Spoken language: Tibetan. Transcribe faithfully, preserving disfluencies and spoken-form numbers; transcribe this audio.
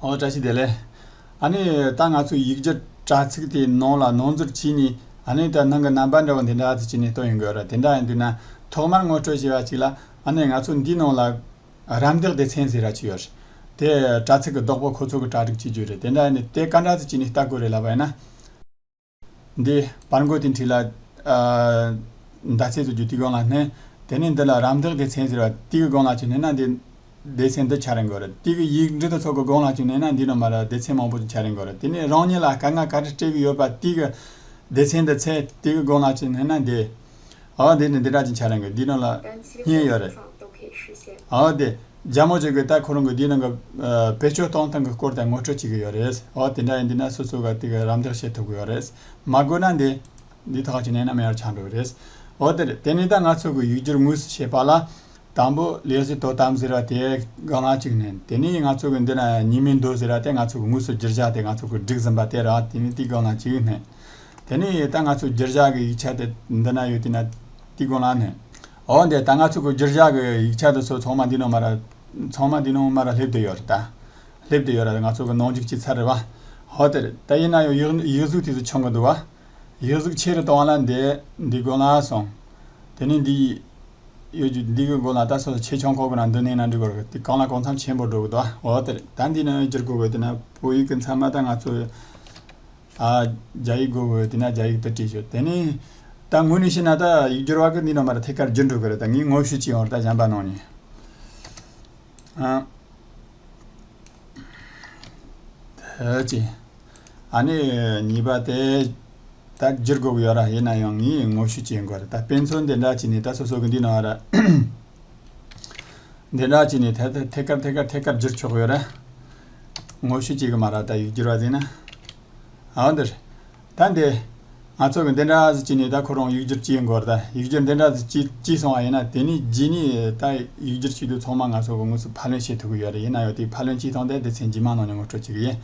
ཨོ་བཀྲ་ཤིས་བདེ་ལེགས། ཨ་ནི་ད་ང་ཚོས་ཡིག་སྒྱུར་དྲ་ཚིགས་དེའི་ནང་ལ་ནང་འཛུལ་བྱས་ནས། ཨ་ནི་ད་ནང་གི་རྣམ་པ་འདྲ་བོ་འདི་འདྲ་ཅིག་བྱས་ནས་སྟོན་ཡོང་གི་ཡོད་རེད། དེ་འདྲ་ཡིན་དུས་ན། ཐོག་མར་ངོ་སྤྲོད་བྱས་པ་ཅིག་ལ། ཨ་ནི་ང་ཚོ་འདིའི་ནང་ལ་རམ་འདེགས་སྡེ་ཚན་ཟེར་བ་ཅིག་ཡོད་རེད། དེ་དྲ་ཚིགས་ཀྱི་བདག་པོ་ཁོ་ཚོ་གི་གྲ་སྒྲིག་བྱེད་རྒྱུ་རེད། དེ་འདྲ་ཡིན་དུས་དེ་ག་འདྲ་ཅིག་བྱས་ནས་ལྟ་དགོས་རེད་ལབ་པ་ཡིན་ན། འདི་པར་མགོ་དེ་འཁྲིས་ལ། ཨ། མདའ་རྩེ་བཟོ་རྒྱུ་དེའི་སྒང་ལ་མནན། དེ་ནས་འདི་ལ་རམ་འདེགས་སྡེ་ཚན་ཟེར་བ་དེའི་སྒང་ལ་ཅིག་མནན་ན། འདི་སྡེ་ཚན་འདི་འཆར་ཡོང་གི་རེད། དེ་གི་ཡིག་འབྲུ་དེ་ཚོ་གི་སྒང་ལ་ཅིག་མནན་ན། འདི་ནང་མར་སྡེ་ཚན་མང་པོ་ཅིག་འཆར་ཡོང་གི་རེད། དེ་ནས་རང་ཉིད་ལ་དཀའ་ངལ་ག་རེ་འཕྲད་ཀྱི་ཡོད་པ་དེ་གི་སྡེ་ཚན་འདི་འཚོལ། དེ་གི་སྒང་ལ་ཅིག་མནན་ན། འདི། ཨ། འདི་ནི་འདི་འདྲ་ཅིག་འཆར་ཡོང་གི། འདི་ནང་ལ་བརྙན་ཡོད་རེད། ཨ། དེ་རྒྱ་མོ་ཅིག་གིས་ད་ཁོ་རང་གི་འདི་ནང་གི། ཨ། བེད་སྤྱོད་གཏོང་སྟངས་ཀྱི་སྐོར་དེ་ངོ་སྤྲོད་བྱེད་ཀྱི་ཡོད་རེད། ཨོ། དེ་འདྲ་ཡིན་དུས་ན་སོ་སོ་ག་དེ་ག་རམ་འདེགས་བྱེད་ཐུབ་ཀྱི་ཡོད་རེད། མ་དགོས་ན་འདི་འདི་ཐག་ཅིག་མནན་ན་མེད་པར་ཆགས་འགྲོ་གི་རེད། ཨོ། དེ་རེད། དེ་ནས་ད་ང་ཚོ་གི་ཡིག་སྒྱུར་དངོས་སུ་བྱེད་པ་ལ། དང་པོ་ལས་གཞི་དོ་དམ་ཟེར་བ་དེ་སྒང་ལ་ཅིག་མནན། དེ་ནས་ང་ཚོ་གི་འདི་ན་ཉི་མའི་མདོ་ཟེར་བ་དེ། ང་ཚོ་གི་དངོས་སུ་བསྒྱུར་བྱ་དེ་ང་ཚོ་གི་སྒྲིག་ཟིན་པ་དེ་རེད། དེ་ནས་དེའི་སྒང་ལ་ཅིག་མནན། དེ་ནས་ད་ང་ཚོ་བསྒྱུར་བྱ་གི་ཡིག་ཆ་དེ་འདི་ན་ཡོད་དུས་ན། དེའི་སྒང་ལ་མནན། ཨོ། འདི་ད་ང་ཚོ་གི་བསྒྱུར་བྱ་གི་ཡིག་ཆ་དེ་ཚོ་ཚང་མ་འདི་ནང་མར། ཚང་མ་འདི་ནང་མར་སླེབས་བསྡད་ཡོད་རེད་ད། སླེབས་བསྡད་ཡོད་རེད། ང་ཚོ་གི་ནང་འཇུག་བྱས་ཚར་རེད་པ། ཨོ། དེ་རེད། ད་ཡིན་ན་ཡང་ཡིག་ཡིག་གཟུགས་དེ་ཚོ་ཆུང་གི་འདུག་པ། ཡིག་གཟུགས་ཆེ་རུ་གཏོང་བ་ལ་འདི་འདི་སྒང་ལ་སོང་། དེ་ནས་འདི་ཡོད་རྒྱུ་འདི་གི་སྒང་ལ་ད་སོ་སོ་ཆེ་ཆུང་ཁོ་གི་ནང་འདི་མནན་ན་འགྲིག་གི་རེད། དེ་གང་ལ་གང་འཚམ་ཆེན་པོ་འགྲོ་གི་འདུག་པ། ཨོ། དེ་རེད། ད་འདི་ནི་བསྒྱུར་དགོས་གི། དེ་ན་བོད་ཡིག་གི་མཚམས་མ་ད་ང་ཚོ། ཨ། རྒྱ་ཡིག་དགོས་གི། དེ་ན་རྒྱ་ཡིག་དེ་བྲིས་ཤོག། དེ་ནས་ད་དངོས་གནས་བཤད་ན་ད་ཡིག་སྒྱུར་བ་གི་འདི་ནང་མར་ཐད་ཀར་བསྒྱུར་འགྲོ་གི་རེད། ད་ངས་ངོ་བཤུས་ཅིག་ཡོང་རེད། ད་གཞན་པ་ནང་ནས། ཨ། དེ་ཅི། ཨ་ནི་གཉིས་པ་དེ་ད་བསྒྱུར་དགོས་གི་ཡོད་རེད། ཡིན་ན་ཡང་ངས་ངོ་བཤུས་ཅིག་ཡོང་གི་རེད། ད་དཔེ་མཚོན་འདི་འདྲ་བྱས་ནས་ད་སོ་སོ་གི་འདི་ནང་ར། འདི་འདྲ་བྱས་ནས་ཐད་ཐད་ཐད་ཀར་ཐད་ཀར་ཐད་ཀར་བསྒྱུར་ཆོག་གི་ཡོད་རེད། ངོ་བཤུས་བྱེད་གི་མ་རེད། ད་ཡིག་སྒྱུར་བ་ཟེར་ན། ཨ། འདིར། ད་འདི། ང་ཚོ་གི་འདི་འདྲ་ཟིག་བྱས་ནས་ད་ཁོ་རང་ཡིག་སྒྱུར་བྱེད་དགོས་རེད། ད་ཡིག་སྒྱུར་འདི་འདྲ་ཟིག་བྱས་བྱས་སོང་བ་ཡིན་ན། དེ་ནས་རྗེས་ནས་ད་ཡིག་སྒྱུར་བྱེད་དུས་ཚང་མ་ང་ཚོ་གི་དངོས་སུ་ཕབ་ལེན་བྱེད་ཐུབ་གི་ཡོད་རེད། ཡིན་ན་ཡང་དེ་ཕབ་ལེན་བྱེད་སྟངས་དེ་སྡེ་ཚན་རྗེས་མ་ནང་ནས་ངོ་སྤྲོད་བྱེད་གི་ཡིན།